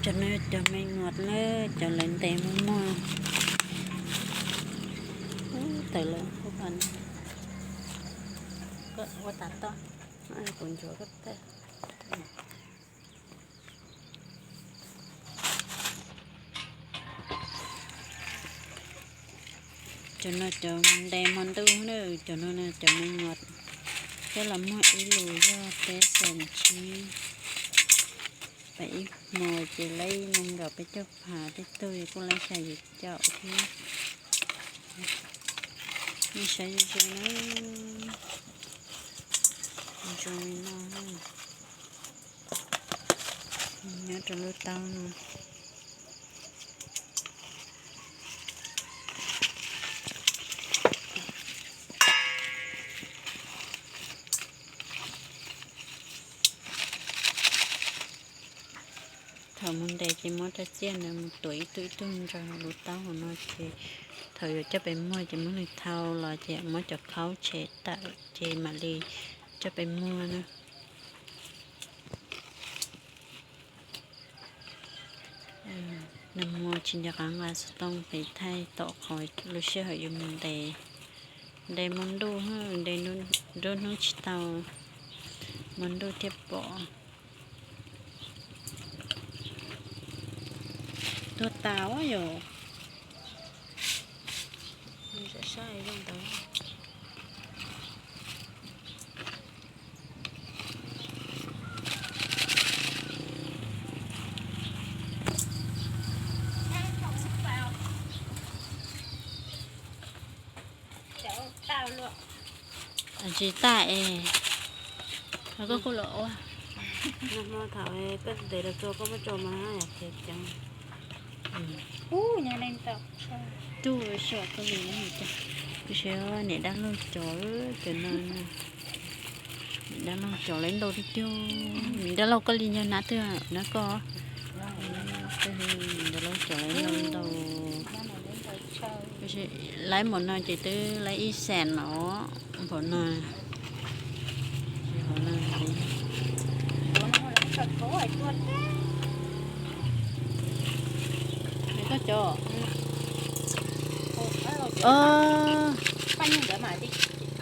Cov no cov me nyuam na, cov lawv ntes muag muag. Tawm lawm, koj ua tas toj, kuv ncuav koj tawm. Cov no cov ntes hmo ntuj na, cov no cov me nyuam thiab los muag ib lus yog peb xees tsib. Peb ib hmos ces laib nees nkaum peb caug phav, tej tug kuj laib xya yim caum thiab. Nej saib zoo zoo na, zoo li no, nyob rau lub taub no. Thaum mus ntes ces muab rau txiaj ntawd mus tuav ib tug ib tug nrog lub taub hauv no ces thaum yuav coj pem muag ces muab nws thau los ces muab cov khaub tshem tawm ces mam li coj pem muag na. Nag hmo tsis nco qab nqa xov tooj pem thaij tom qhov lub sij hawm yuav mus ntes. Ntes hmo ntuj, ntes nruab hnub tsis tau, hmo ntuj thiaj pom. Tuag tas yom. Tsis tas es, koj kuj los ua. Nag hmo thaum koj ntes los txog koj muab tso mas ceev. Ub, nyob neej tau. Tus sua koj li, tus sua niam dab laug cov, cov no, niam dab laug cov lawv ntau tiag tiag. Niam dab laug koj li yog nab twg na koj? Niam dab laug cov lawv ntau ntau. Laib npaum no ces twb laib ib xees no, npaum no. Koj cov, paj nyuag ntawd mas,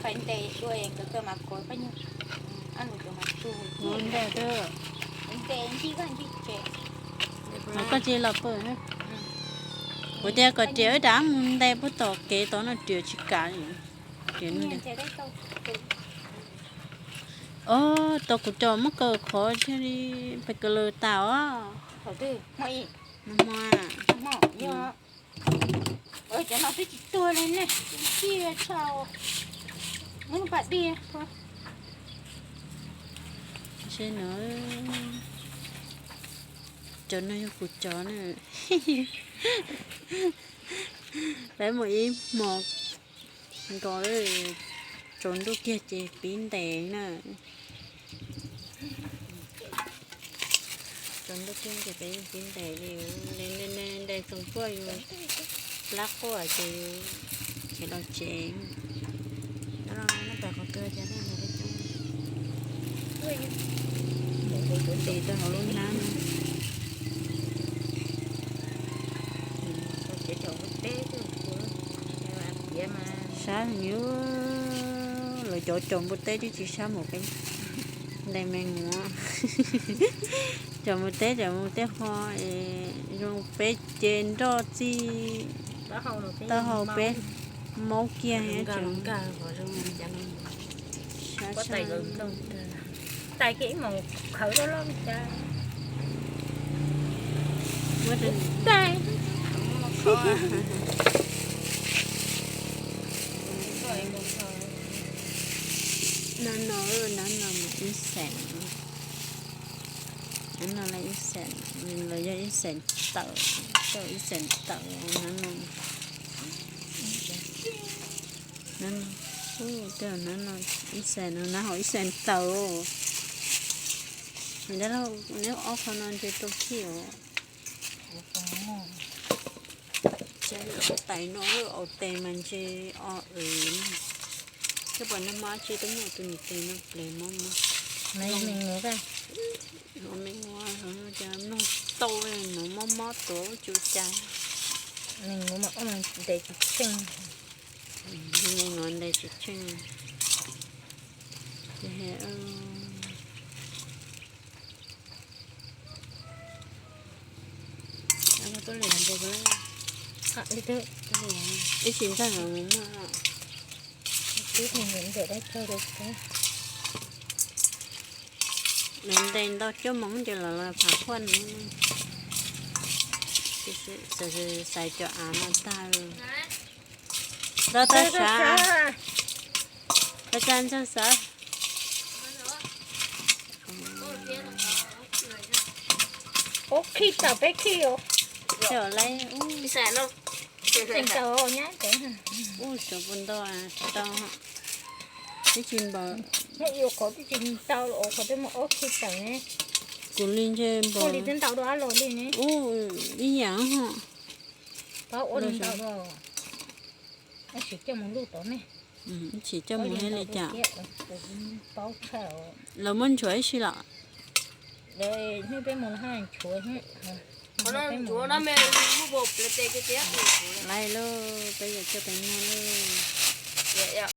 paj ntes dua nkawd kawg mas kov paj nyuag. Ntes, ntes nci koj nci tsev. Koj cia los pw. Kuv tias kom riam wb rov mus ntes puag tom kev tod no, riam tsis kam li. Riam no. Os, tau kuv cov muab kaw qhov thiaj li pes kaw lawm tas os. Nag hmo, cov no twb tsis tuag li ne, txi tshaj, muab pas di. Seb no, cov no yog kuv cov na. Peb mus ib hmo nkaus, tsaus ntuj kiag ces pib ntes na. Tsaus ntuj kiag ces peb pib ntes, ntes txoos puaj yus lab quaj ces yus khiav los tsev. Ntes tau hauv lub hnab no. Sab heev, lawv cov cov npua teb twb tsis sab npaum peb ntes me nyuam. Cov npua teb, cov npua teb ho es zoo peb ces nroj txij taub hau peb maub kiag. Tais kiag ib mos khawv loj loj li cas. Nab no, nab no mas ib xees, nab no lawv ib xees, lawv yog ib xees tawm, tau ib xees tawm nab no. Nab no, nab no ib xees no, nab hauv ib xees tawm. Nab ob qho no ntshe rau khij os. Tais no au tes mas ntshe o, ces pom nag hmo tsis tau muaj tus niam tes no ples mob mob. Nais me nuav, me nuav cov mloog tau nuav mob mob tuav ua tsu cas. Me nuav mas ua ntev tsis tsheej. Me nuav ntev tsis tsheej. Ib tsis ntag los muaj. Lawv ntes ntau cuaj moos ces los los phav khuaj no. Xaiv cov av no tag. Ntog tag sav, tag tag ntog sav. Ua khi tawm peb khi os. Tseem tau nyab tseem. Ub, suav puas ntau tsis tau. Twb tsis npaum. Ua qhov twb tsis tau, ua qhov twb muaj ob khi tawm ne. Kuv li ntshe npaum li twb ntau dua ab los li ne. Ub, ib yam ho. Paub ua li ntau dua. Tab sis coj mus luj tod ne. Ib tsis coj mus li cas. Paub tshaj. Lawv muab nchuav ib si los. Nej peb mus haj nchuav. Laiv lauj, peb yuav coj peb muag lauj.